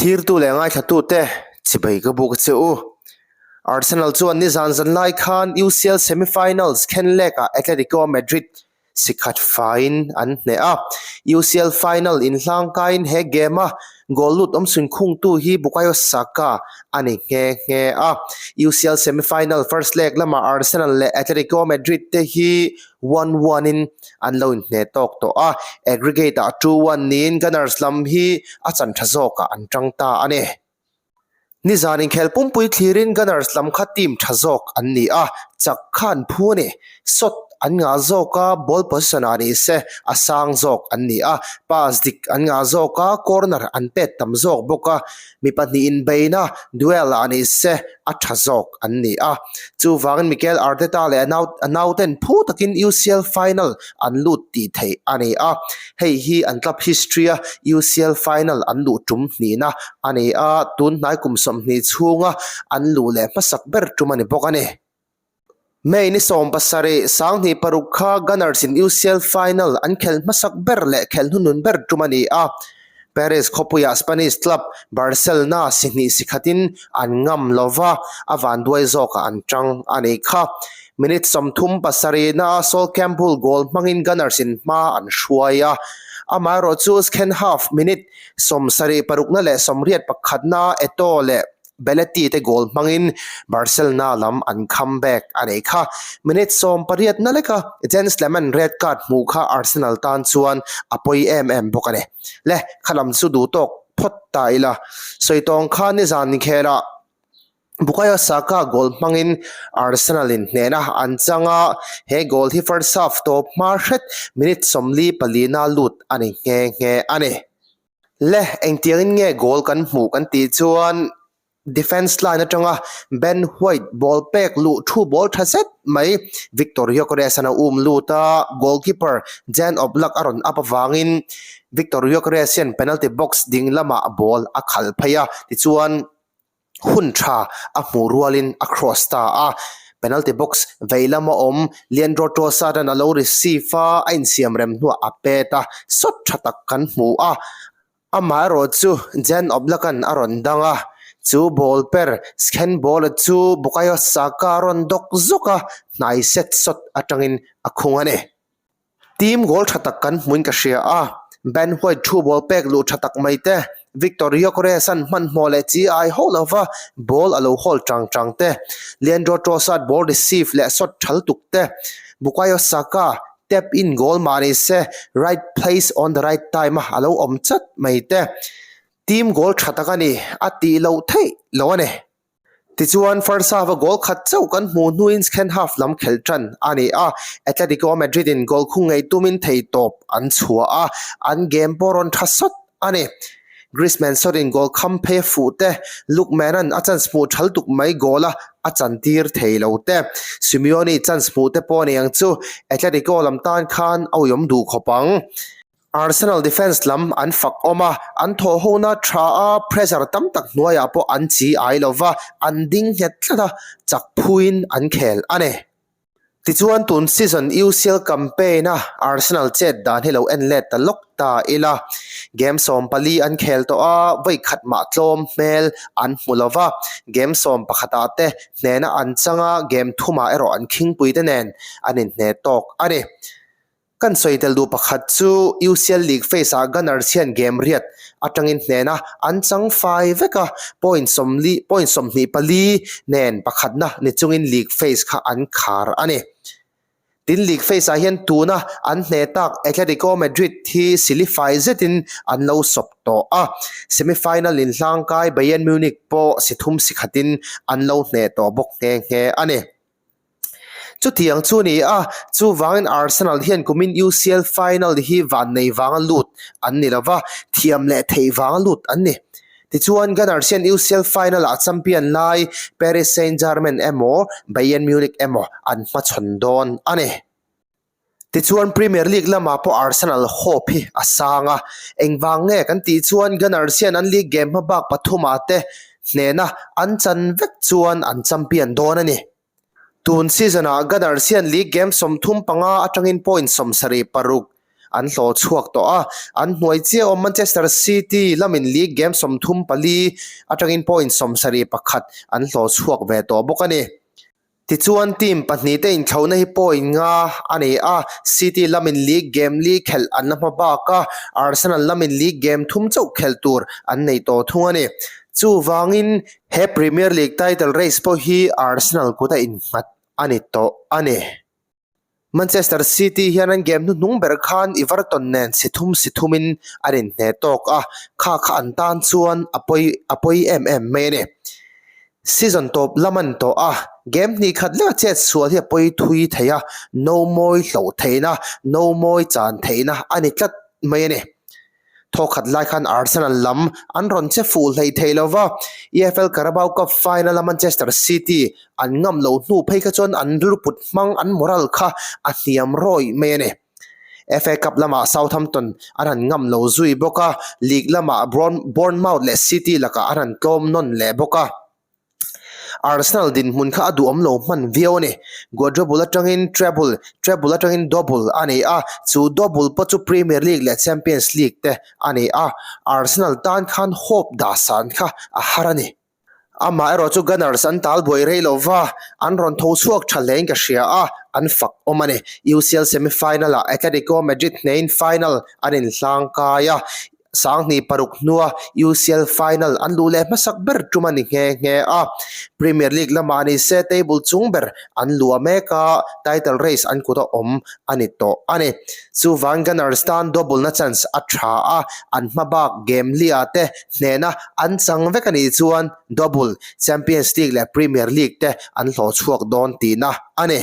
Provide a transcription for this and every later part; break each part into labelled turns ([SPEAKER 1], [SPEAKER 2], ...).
[SPEAKER 1] Thlirtu leh ngaithlatute chibai ka buk a che u. Arsenal chuan nizan zan lai khan UCL semi-finals khenlekah Atletico Madrid sikhat faiin an hneh a. UCL final inhlangkaiin he game-a goal lut awmchhun khungtu hi Bukayo Saka a ni nghe nghe a. UCL semi-final first leg lamah Arsenal leh Atletico Madrid te hi 1-1 in an lo inhneh tawk tawh a, aggregate ah 2-1 niin Gunners lam hi a chan tha zawkah an tang ta a ni. Nizan inkhel pumpui thlirin Gunners lam kha team tha zawk an ni a, chak kha an phu a ni. Shot an ngah zawk a, ball position ah ni se a sang zawk an ni a, pass dik an ngah zawk a, corner an pet tam zawk bawk a, mi pahnih inbeina duel ah ni se a tha zawk an ni a. Chuvangin Mikel Arteta leh a nau a nauten phu takin UCL final an lut tih theih a ni a. Hei hi an club history a UCL final an luh tum hnihna a ni a, tun hnai kum 20 chhunga an luh leh hmasak ber tum a ni bawk a ni. May ni 17, 26 kha Gunners in UCL final an khelh hmasak ber leh khelh hnuhnun ber tum a ni a. Paris khawpuiah Spanish club Barcelona si hnih si khatin an ngam lo va, a vanduai zawkah an tang a ni kha. Minute 37 naa Sol Campbell goal hmangin Gunners in hma an hruai a, amaherawhchu second half minute 76 na leh 81 naa Eto'o leh Belletti te goal hmangin Barcelona lam an comeback a nei kha. Minute 18 na leka Jens Lehmann red card hmuh kha Arsenal tan chuan a pawi em em bawk a ni. Le, kha lam chu duh tawk phawt ta ila. Sawi tawng kha nizan inkhelah Bukayo Saka goal hmangin Arsenal in hnehna an chang a, he goal hi first half tawp hma hret minute 44 na lut a ni nghe nghe a ni. Le, engtiangin nge goal kan hmuh kan tih chuan defence line atanga Ben White ball pek luh thu ball tha zet mai Viktor Gyökeres-a'n a um lut a, goalkeeper Jan Oblak a rawn up avangin Viktor Gyökeres hian penalty box ding lamah ball a khalh phei a, tichuan hun tha a hmuh rualin a cross ta a, penalty box vei lama awm Leandro Trossard-a'n a lo receive a, a insiam rem hnuah a pet a, shot tha tak kan hmu a, amaherawh chu Jan Oblak-a'n a rawn dang a, chu ball per Sven Ball-a chu Bukayo Saka a rawn dawk zawk a, hnai set shot atangin a khung a ni. Team goal tha tak kan hmuin ka hria a, Ben White thu ball pek luh tha tak mai te, Viktor Gyökeres-a'n hmanhmawh leh chi ai hauh lova ball a lo hawl chang chang te, Leandro Trossard ball receive leh shot thal tuk te, Bukayo Saka tap in goal mah ni se right place on the right time a a lo awm chat mai te, team goal tha tak a ni a tih loh theih lo a ni. Tichuan, first half-a goal khat chauh kan hmuh hnuin second half lam khelh tan a ni a, Atletico Madrid-in goal khung ngei tumin theihtawp an chhuah a, an game pawh rawn tha sawt a ni. Griezmann sawtin goal kham phei a fuh te, Lookman-a'n a chance hmuh thal tuk mai goal-a a chantir thei lo te, Simeone chance hmuh te pawh a ni ang chu, Atletico lam tan khan a uiawm duh khawp ang. Arsenal defence lam an fak awm a, an thawh hona tha a, pressure tam tak hnuaiah pawh an chi ai lo va, an ding nghet tlat a, chak phuin an khel a ni. Tichuan tun season UCL campaign a Arsenal chet dan hi lo en let ta lawk ta ila. Game 14 an khel tawh a, vawi khat mah tlawm hmel an hmu lo va, game 11 ah te hnehna an chang a, game thumah erawh an khingpui te nen an inhneh tawk a ni. Kan sawi tel duh pakhat chu UCL League phase ah Gunners hian game riat atangin hnena an chang fai vek a, point 40 point 24 nen pakhatna ni chungin league phase kha an khar a ni. Tin league phase ah hian tuna an hne tak Atletico Madrid hi silifai zetin an lo sawp tawh a, semi-final inhlangkai Bayern Munich pawh si thum si khatin an lo hne tawh bawk nghe nghe a ni. Chutiang chu a ni a, chuvangin Arsenal hian kumin UCL final hi vannei vanga lut an ni lova, thiam leh theih vanga lut an ni. Tichuan, Gunners hian UCL final-ah champion lai Paris Saint-Germain emaw Bayern Munich emaw an hmachhawn dawn a ni. Tichuan Premier League lamah pawh Arsenal hope hi a sang a, engvang nge kan tih chuan Gunners hian an league game hmabak pathumah te hnehna an chan vek chuan an champion dawn a ni. Tun season-ah Gunners hian league game 35 atangin point 76. an hlawh chhuak tawh a, an hnuai chiah awm Manchester City lamin league game 34 atangin point 71 an hlawh chhuak ve tawh bawk a ni. Tichuan team pahnihte inthlauhna hi point nga a ni a, City lamin league game li khelh an la hma bak a, Arsenal lamin league game thum chauh khelh tur an nei tawh thung a ni. Chuvangin he Premier League title race pawh hi Arsenal kut a innghat a ni tawh a ni. Manchester City hian an game hnuhnung ber khan Everton nen si thum si thumin an inhneh tawk a, kha kha an tan chuan a pawi a pawi em em mai a ni. Season tawp lam a ni tawh a, game hnih khat leka chet sual hi a pawi thui thei a, no mawi hloh theihna, no mawi chan theihna a ni tlat mai a ni. Thawkhat lai khan Arsenal lam an rawn che fuh hleih thei lo va, EFL Carabao Cup final-a Manchester City an ngam lo hnu phei kha chuan an rilru hmang an moral kha a hniam rawih mai a ni. FA Cup lamah Southampton an han ngam lo zui bawk a, League lamah Bournemouth leh City lakah an han tlawm nawn leh bawk a. Arsenal dinhmun kha a duhawm lo hman viau a ni. Quadruple atangin treble, treble atangin double a ni a, chu double pawh chu Premier League leh Champions League te a ni a, Arsenal tan khan hope dah san kha a har a ni. Amaherawh chu Gunners an tal buai rei lo va, an rawn tho chhuak tha hlein ka hria a, an fak awm a ni. UCL semi-final-ah Atletico Madrid hnein final an inhlang kai a, Sanghnih paruk hnua UCL final an luh leh hmasak ber tum a ni nghe nghe a. Premier League lamah ni se table chung ber an luah mek a, title race an kut a awm a ni tawh a ni. Chuvang Gunners tan double na chance a tha a, an hma bak game lia te hnena an chang vek a nih chuan double, Champions League leh Premier League te an hlawh chhuak dawn tihna a ni.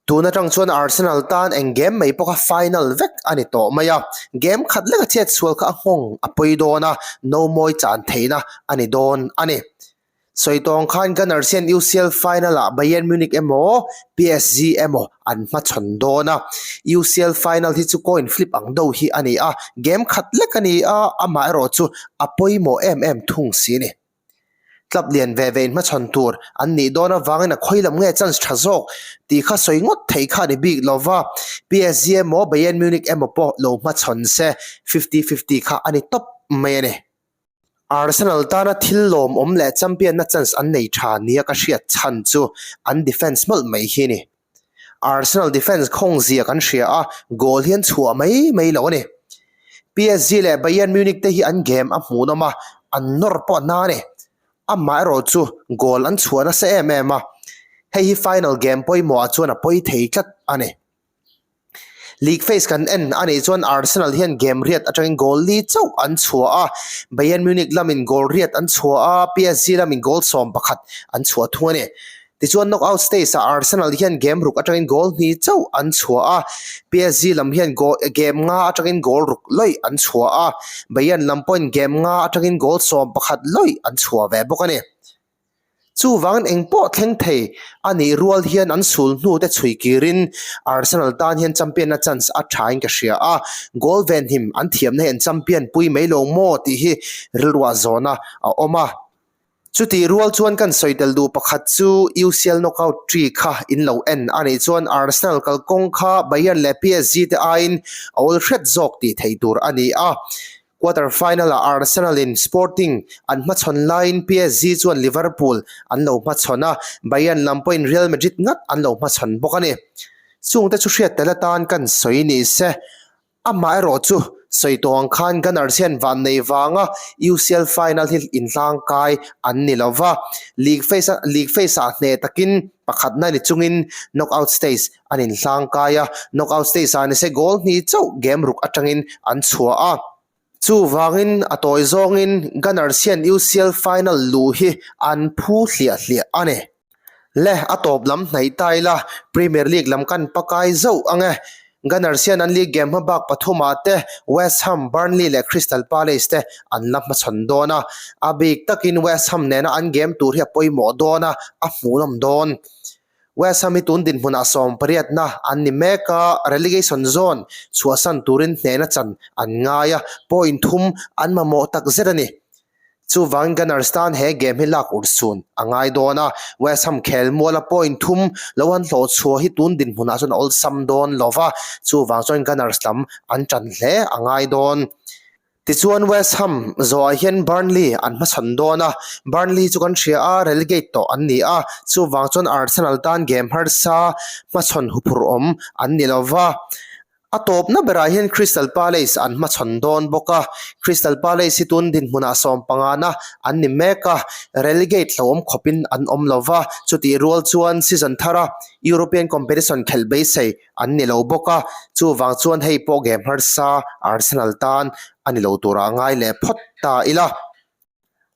[SPEAKER 1] Tun atang chuan Arsenal tan eng game mai pawh kha final vek a ni tawh mai a, game khat leka chet sual kha a nghawng a pawi dawn a, no mawi chan theihna a ni dawn a ni. Sawi tawng khan Gunners hian UCL final ah Bayern Munich emaw PSG emaw an hmachhawn dawn a, UCL final hi chu coin flip ang deuh hi a ni a, game khat lek a ni a, amaherawhchu a pawimawh em em thung si a ni. Club lian ve ve inhmachhawn tur an nih dawn avangin a khawi lam nge chance tha zawk tih kha sawi ngawt theih kha a ni bik lo va, PSG emaw Bayern Munich emaw pawh lo hmachhawn se fifty fifty kha a ni tawp mai a ni. Arsenal tana thil lawmawm leh champion na chance an nei tha nia ka hriat chhan chu an defence mawlh mai hi a ni. Arsenal defence khawng zia kan hria a, goal hi an chhuah mai mai lo a ni. PSG leh Bayern Munich te hi an game a hmuhnawm a, an nawr pawh a na a ni. Amaherawh chu goal an chhuah nasa em em a, hei hi final game pawimawhah chuan a pawi thei tlat a ni. League phase kan en a nih chuan Arsenal hian game riat atangin goal li chauh an chhuah a, Bayern Munich lamin goal riat an chhuah a, PSG lamin goal 11 an chhuah thung a ni. Tichuan knockout stage-ah Arsenal hian game ruk atangin goal hnih chauh an chhuah a, PSG lam hian game nga atangin goal ruk lawih an chhuah a, Bayern lam pawhin game nga atangin goal 11 lawih an chhuah ve bawk a ni. Chuvangin eng pawh thleng thei a nih rual hian an sul hnu te chhui kirin Arsenal tan hian champion-na chance a thain ka hria a, goal venhim an thiamna hi an champion pui mai lo maw tih hi rilruah zawhna a awm a. Chutih rual chuan kan sawi tel duh pakhat chu UCL knockout tree kha in lo en a nih chuan Arsenal kalkawng kha Bayern leh PSG te aiin a awl hret zawk tih theih tur a ni a. Quarter final-ah Arsenal in Sporting an hmachhawn laiin PSG chuan Liverpool an lo hmachhawn a, Bayern lam pawhin Real Madrid ngat an lo hmachhawn bawk a ni. Chungte chu hriat tel atan kan sawi ni se. Amaherawh chu, sawi tawh ang khan Gunners hian vannei vanga UCL final hi inhlangkai an ni lo va, league phase a league phase ah hneh takin pakhatna ni chungin knockout stage an inhlangkai a, knockout stage ah nise goal hnih chauh game ruk atangin an chhuah a. Chuvangin a tawi zawngin Gunners hian UCL final luh hi an phu hliah hliah a ni. Le, a tawp lam hnaih ta ila, Premier League lam kan pakai zauh ang e. Gunners hian an league game hmabak pathumah te West Ham, Burnley leh Crystal Palace te an la hmachhawn dawn a. A bik takin West Ham nena an game tur hi a pawimawh dawn a, a hmuhnawm dawn. West Ham hi tun dinhmunah sawmpariatna an ni mek a, relegation zone chhuahsan turin hnehna chan an ngai a, point thum an mamawh takzet a ni. Chuvangin Gunners tan he game hi lak urhsun a ngai dawn a, West Ham khelmuala point thum lo an hlawh chhuah hi tun dinhmunah chuan a awlsam dawn lo va, chuvang chuan Gunners lam an tan hle a ngai dawn. Tichuan West Ham zawhah hian Burnley an hmachhawn dawn a, Burnley chu kan hria a, relegate tawh an ni a, chuvang chuan Arsenal tan game harsa hmachhawn huphurh awm an ni lo va. A tawpna berah hian Crystal Palace an hmachhawn dawn bawk a, Crystal Palace hi tun dinhmunah sawmpangana an ni mek a, relegate hlauhawm khawpin an awm lo va, chutih rual chuan season thara European competition khelh beisei an ni lo bawk a, chuvang chuan hei pawh game harsa Arsenal tan a ni lo turah ngai leh phawt ta ila.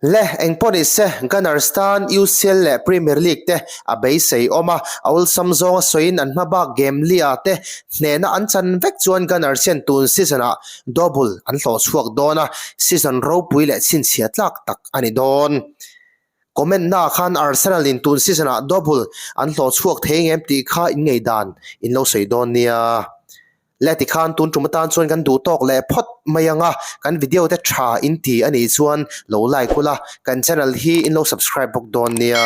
[SPEAKER 1] Le, engpawh ni se, Gunners tan UCL leh Premier League te a beisei awm a, a awlsam zawnga sawiin an hma bak game lia te hnehna an chan vek chuan Gunners hian tun season-ah double an hlawh chhuak dawn a, season ropui leh chhinchhiah tlak tak a ni dawn. Comment na khan Arsenal in tun season ah double an hlawh chhuak thei ngem tih kha in ngei dan in lo sawi dawn nia. Le tikhan tun tum atan chuan kan duh tawk leh phawt mai ang a, kan video te tha in ti a nih chuan lo like ula, kan channel hi in lo subscribe bawk dawn nia.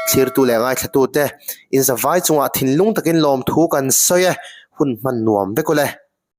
[SPEAKER 1] Thlirtu leh ngaithlatute in zavai chungah thinlung takin lawmthu kan sawi e, hun hman nuam vek ule.